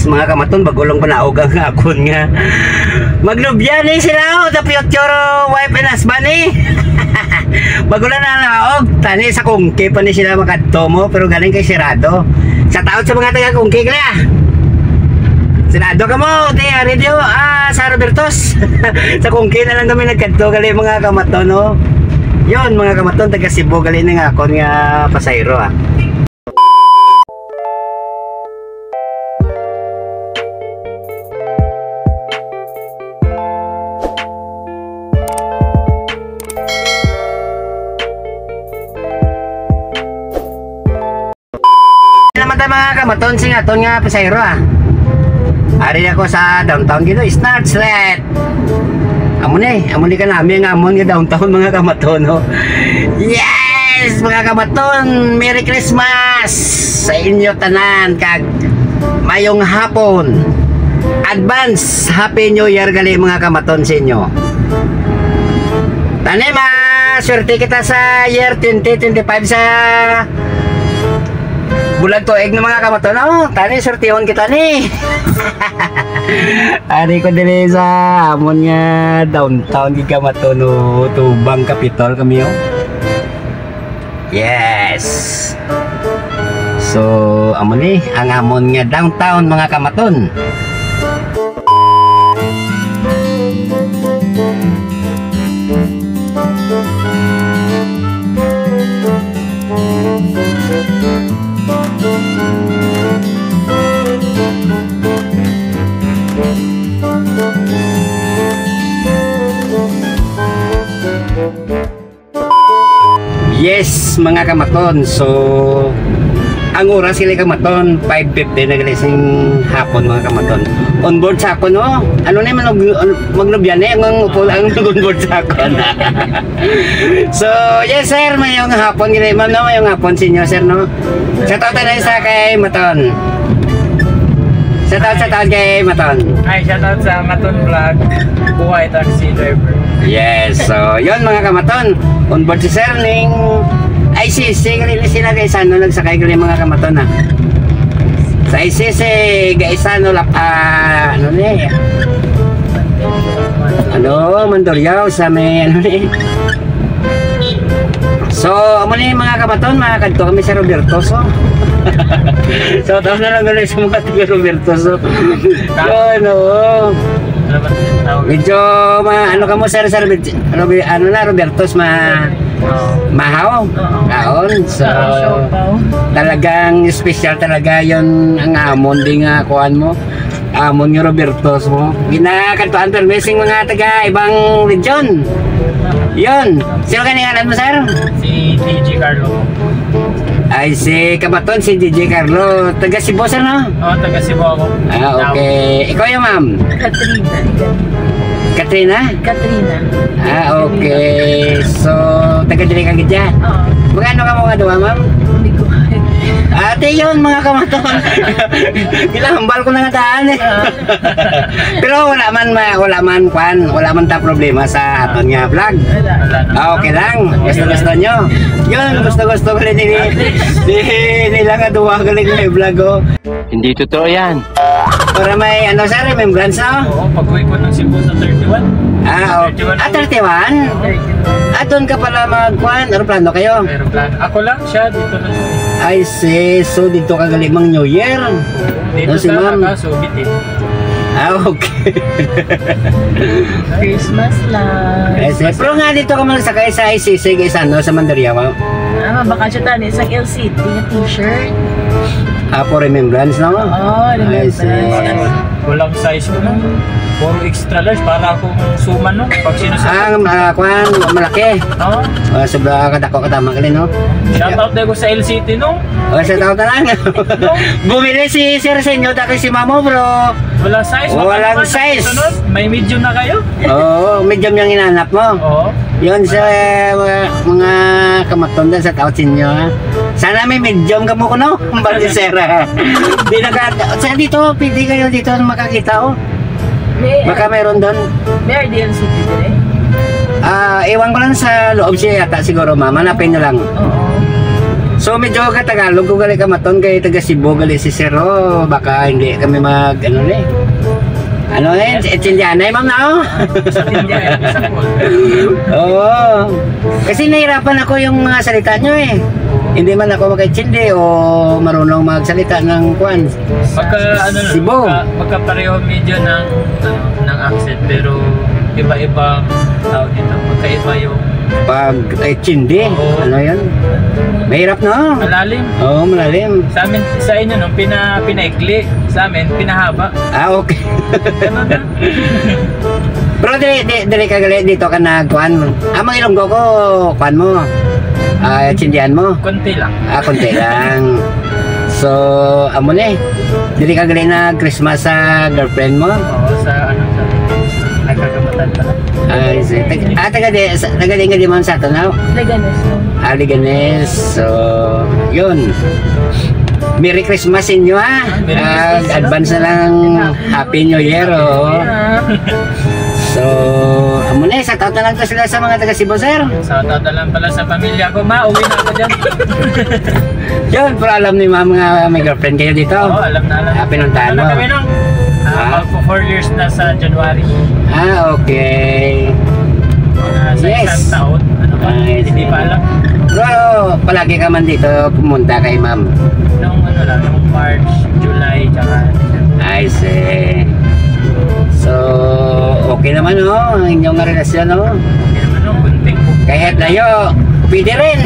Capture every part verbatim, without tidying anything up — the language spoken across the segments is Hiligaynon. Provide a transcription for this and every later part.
Mga kamaton, bago lang panaog ang akon nga maglubya ni sila, oh, the future wife and husband, eh. Bago lang na naog, tani sa Kungki pa ni sila makadto mo, pero galing kay sirado. Sa taon sa mga taga Kungki, kaya. Sirado ka mo, te, ah, radio, ah, sa Robertos. Sa Kungki na lang kami nagkadto, gali mga kamaton, no? Yon, mga kamaton, taga Cebu, gali na nga akon nga pasayro, ah. Naman tayo, mga kamaton, sing aton nga pasahero, ah. Ari ako sa downtown dito, Snart Slet. Amo ni, amo ni kanami ang amon nga downtown, mga kamaton, no? Yes, mga kamaton, Merry Christmas sa inyo tanan, kag mayong hapon. Advance Happy New Year gali, mga kamaton, sa inyo. Tani, maswerte kita sa year twenty twenty-five sa bulan tuig ng mga kamaton, no? Tani, swertihon kita ni. Ari ko diri sa amon nga downtown, gid kamaton, no? Tubang Capitol kami, oh. Yes. So, amo ni ang amon nga downtown, mga kamaton. Yes, mga kamaton. So, ang oras sila kamaton, five fifty na gali sing hapon, mga kamaton. On board sa akon, no? Ano na man, mag-, maglubyan eh, ang upo ang on board sa akon. So, yes, sir, mayong hapon gini, ma'am, no? Mayong hapon sa inyo, sir, no? Shout out na isa kay Maton. Shout out, shout out kay Maton. Ay, shout out sa Maton Vlog, buhay taxi driver. Yes, so, yon, mga kamaton. On board si Sir ning I C C, gali ni sila, guys, ano, nagsakay gali, mga kamaton, ah. Sa I C C, guys, ano, lap-, ah, ano ni? Ano, Mandurriao, sa may, ano ni? So, amo ni, mga kamaton, mga kadto kami sa Robertos, oh. So, taon na lang gali sa mga taga Robertos, oh. Yun, oo. Medyo ma-, ano ka mo, sir, sir, Robe-, ano na, Robertos, ma-, Oo. Mahaw? Oo. Kaon. So, Sa siopaw. Talagang special talaga yon ang amon di nga kuan mo. Amon nga Robertos mo. Ginakadtuan permi sing mga taga ibang region. Yon. Sino ka ngalan mo, sir? Si D J Carlo. Ay, si kamaton, si D J Carlo. Taga Cebu, sir, no? Oo, taga Cebu ako. Ah, okay. Ikaw yung ma'am? Katrina. Katrina? Katrina. Ah, okay. So, taga diri ka gid ya? Oo. Magkano ka mga duha, ma'am? Hindi ko kaya. Ate, yun, mga kamaton. Ginahambal ko na nga daan, eh. Ah. Pero wala man, ma-, wala man, kwan, wala man ta problema sa aton nga vlog. Wala. Ah, okay lang. Gusto-gusto nyo. Yun, gusto-gusto ko rin ini. Di nila nga duha galing may vlog, oh. Hindi totoo yan. Para may, ano, sir, remembrance, no? Oo, pag-uwi ko ng Cebu sa thirty-one. Ah, oh. Thirty-one. Ah, thirty-one? Oo. Ah, doon ka pala magkuhan, aeroplano kayo? Aeroplano. Ako lang siya, dito na siya. I see. So, dito ka gali mang New Year? Dito No, si sa ma'am. Kaso, bitin. Ah, okay. Christmas lang. Eh, sir, pero nga dito ka man sakay sa I C C, kay sa, ano, sa Mandurriao? Ah, baka siya tani, isang L C T na t-shirt. Ah, for remembrance, no? Oo, I see. Remembrance. Walang size ko, no? Puro extra large, para akong suman, no? Pag sinusuot. Ang, ah, kwan, malaki. Oo. Ah, sobra ka dako, katama ka rin, no? Shout out na ko sa L C T, no? Oh, shout out na lang. Bumili si Sir Senyo, dati si Mamo, bro. Walang size, Walang baka naman sa size. Susunod, may medium na kayo. Oo, medium yung hinanap mo. Oo. Yun sa, uh, mga kamaton dyan, shout out sa inyo, ha. Sana may medium ka mo kuno, kumpare, sir, ha. Di naka-, sa dito, pwede kayo dito makakita, oh. May, Baka mayroon doon. May R D L C dito, eh. Ah, ewan ko lang sa loob siya yata siguro, ma'am. Hanapin nyo lang. Oo. So, medyo ka-Tagalog ko gali, kamaton, kay taga Cebu gali si Sir, oh. Baka hindi kami mag, ano ni. Ano ni? Yes. Intindihan na, ma'am, na, oh? Sa India, sa Cebu. Oo. Kasi nahirapan ako yung mga salita nyo, eh. Hindi man ako makaintindi o marunong magsalita ng, kwan, Pagka, ano lang, Cebu. Pagka, pagka pareho medyo ng, ano, ng accent, pero iba-iba ang tawag dito. Magkaiba yung Pag, eh, intindi. Oo. Ano yun? Mahirap, no? Malalim. Oo, malalim. Sa amin, sa inyo, no, pina-, pinaikli. Sa amin, pinahaba. Ah, okay. Ganun na. Pero dili, di, dili ka gali dito ka nagkuan. Ang mga Ilonggo ko, kuan mo. Ah, intindihan mo. Konti lang. Ah, konti lang. So, amo ni. Dili ka gali nag-Christmas sa girlfriend mo? Oo, sa ano, sa nagkagamatan pala. Ay, si, tag-, ah, taga di, sa, taga di nga di man sa ato, no? Leganes, no? Ah, Leganes. So, yun. Merry Christmas sa inyo, ha? Merry Ah, Christmas. Advance na lang Happy New Year, oh. Yeah. So, amo na, shout out na lang to sila sa mga taga Cebu, sir. Shout out na lang pala sa pamilya ko, ma. Uwi na ako dyan. Yun, pero alam ni ma'am nga may girlfriend kayo dito. Oo, alam na, alam. Ah, pinuntahan Ano mo. kami, no? Ah, Ah? magpo four years na sa January. Ah, okay. Mga sa Yes. isang taon. Ano pa? Ay, Hindi sige. pa alam. Pero palagi ka man dito pumunta kay ma'am? Nung ano lang, nung March, July, tsaka December. I see. So, okay naman, oh, ang inyong relasyon, oh. Okay naman, no? Kunting Kahit layo, pwede rin.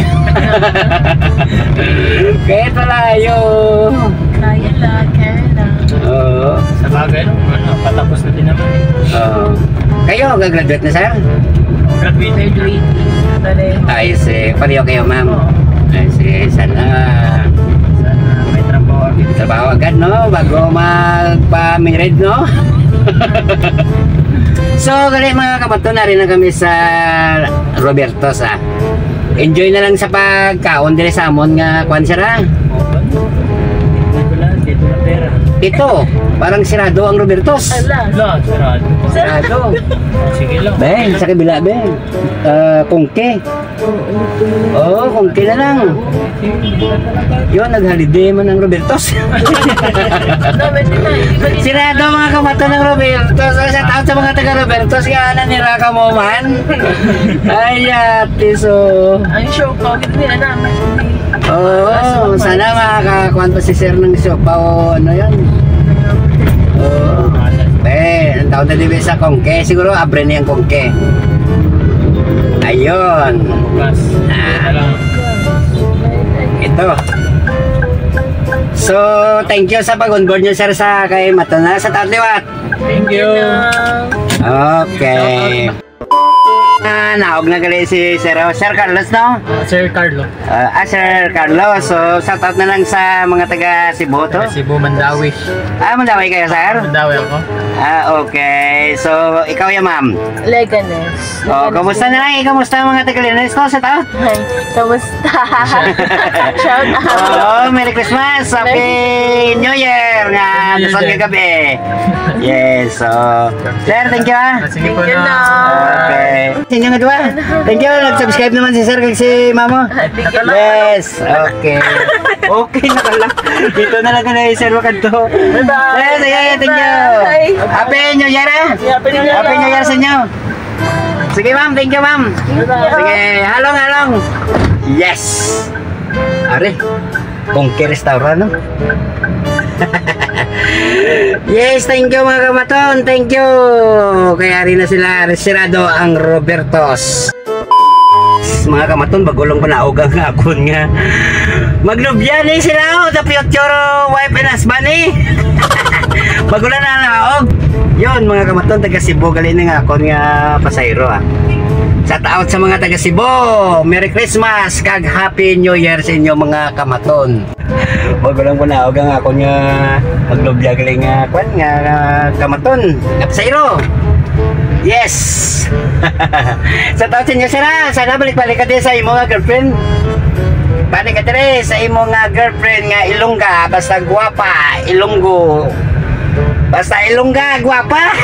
Kahit malayo. Kaya lang, kaya lang. Oo. Sa bagay, no? Ano, patapos na din naman, eh. Oo. Kayo, gagraduate na, sir? Graduate na yun. Graduating. Pareho. Ay, si, pareho kayo, ma'am. Oo. Ay, si, sana Sana may trabaho agad. Trabaho agad, no? Bago magpa-married, no? So, gali, mga kamaton, ari na kami sa Roberto's, ah. Enjoy na lang sa pagkaon diri sa amon nga kwan, sir, ah. Dito na, dito na pera. Ito, parang sirado ang Roberto's. Ala. Wala, sarado. Sarado. Sige lang. Ben, sa kabila, Ben. Ah, kungke. Oo, kungke na lang. Yun, nag-holiday man ang Roberto's. No, pwede na. Hindi ba din Sirado, mga kamaton, ng Roberto's. Sa shout out sa mga taga Roberto's, kaya na nira ka mo man. Ay, ate, so. Ang show ko, hindi na naman. Oo, sana makakakuan pa si sir ng siopaw o ano yun. Oo. Eh, ang tao na di sa kongke. Siguro, abre niya ang kongke. Ayun. Bukas. Ah. Ito lang. Ito. So, thank you sa pag-onboard niyo, sir, sa kay Matana sa Tawad Liwat. Thank you. Okay. Ah, naog na gali si Sir, Sir Carlos, no? Ah, Sir Carlo. Ah, ah, Sir Carlos. So, shout out na lang sa mga taga Cebu to. Taga Cebu, Mandawi. Ah, Mandawi kayo, sir? Mandawi ako. Ah, okay. So, ikaw ya, ma'am? Leganes. Oh, Leganes kamusta din. na lang? Eh, kamusta ang mga taga Leganes, no? Shout out. Hi. Kamusta? Shout out. Oh, Merry Christmas. Happy Merry New Year nga Happy New nason Year. Kagabi. Yes, so, sir, thank you, ah. Sige po Thank you, na. no. Okay. Sa inyo nga duha. Thank you. Nag-subscribe naman si sir kag si mama. Thank you. Yes. Okay. Okay na pala. Dito na lang ka na, sir, makadto. Bye-bye. Yes, sige, thank you. Bye. Happy New Year, ah. Happy New Year. Happy New Year sa inyo. Sige, ma'am. Thank you, ma'am. Bye-bye. Sige, halong, halong. Yes. Are. Kongke Restaurant, no? Yes, thank you, mga kamaton. Thank you. Kaya rin na sila, sirado ang Robertos. Mga kamaton, bago lang panaog ang akon nga maglubya ni sila, oh, the future wife and husband, eh. Bago lang na naog. Yun, mga kamaton, taga Cebu, gali na nga akon nga pasayro, ah. Shout out sa mga taga Cebu. Merry Christmas kag Happy New Year sa inyo, mga kamaton. Bago lang panaog ang akon nga maglubya gali nga kwan nga, nga kamaton. Nga pasayro. Yes. Shout out sa inyo, sir, ah. Sana balik-balik ka din sa imo nga girlfriend. Balik ka dire sa imo nga girlfriend nga Ilongga, basta guwapa, Ilonggo. Basta Ilongga, guwapa.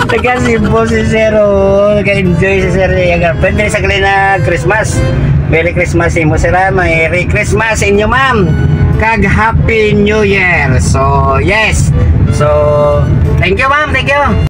Taga Cebu si Sir, oh. Nag-enjoy si Sir, yung girlfriend. Dili sa gali na Christmas. Merry Christmas imo, sir, ha? Merry Christmas inyo, ma'am. Kag Happy New Year. So, yes. So, thank you, ma'am. Thank you.